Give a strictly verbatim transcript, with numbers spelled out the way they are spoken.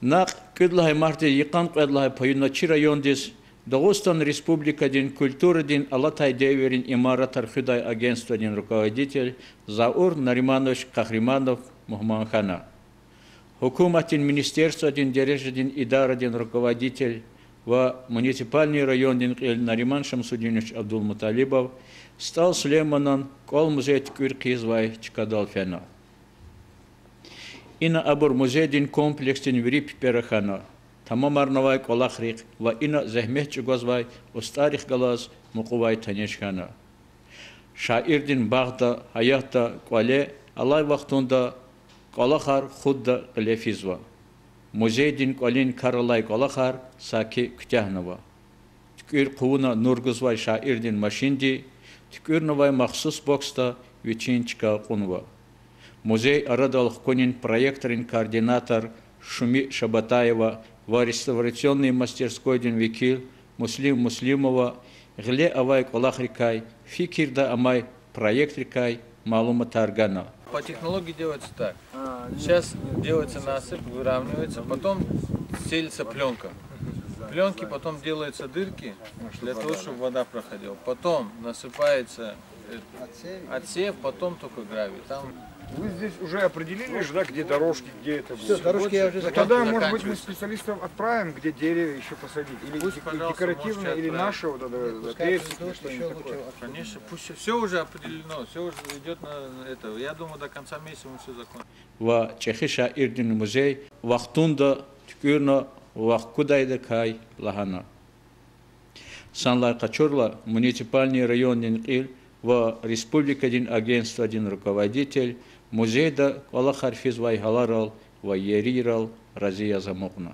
Накь кӀуьд лагьай мартдиз йикъан кьвед лагьай паюна чи райондиз Дагъустан Республикадин культурадин алатай девирин имаратар хуьдай агентстводин руководитель Заур Нариманович Къагьриманов мугьман хьана. Гьукуматдин министерстводин дережадин идарадин руководитель ва муниципальный райондин кьил Нариман Шамсудинович Абдулмуталибов СтӀал Сулейманан кӀвал-музей туькӀуьр хъийизвай чкадал фена. Ина абур музейдин комплексдин вири пипӀера хьана, тамамарнавай кӀвалахрихъ ва ина зегьмет чӀугвазвай устӀаррихъ галаз мукьувай таниш хьана. Шаирдин багъда, гьаятда, кӀвале алай вахтунда кӀвалахар худда кьиле физва. Музейдин кӀвалин кар алай кӀвалахар саки куьтягьнава. ТуькӀуьр хъувуна нур гузвай шаирдин машинди туькӀуьрнавай махсус боксда вичин чка кьунва. Музей арадал хкунин проектрин координатор Шуми Шабатаева ва реставрационный мастерскойдин векил Муслим Муслимова гъиле авай кӀвалахрикай, фикирда амай проектрикай малуматар гана. По технологии делается так. Сейчас делается насыпь, выравнивается, потом стелится пленка. В пленке потом делаются дырки для того, чтобы вода проходила. Потом насыпается э, отсев, потом только гравий. Там Вы здесь уже определили же, да, где дорожки, где это будет? Всё, дорожки я уже закончил. Ну, тогда, может быть, мы специалистов отправим, где деревья ещё посадить? Или дек-, декоративные, или наши, вот это, персики, что-нибудь такое. Конечно, пусть всё уже определено, всё уже идёт на это. Я думаю, до конца месяца мы всё закончим. Ва чӀехи шаирдин музей вахтунда туькӀуьрна вахкудайдакай лагьана. Санлай къачурла, муниципальный райондин кьил ва республикадин агентстводин руководитель музейда кӀвалахар физвай гьаларал ва ерийрал рази яз амукьна.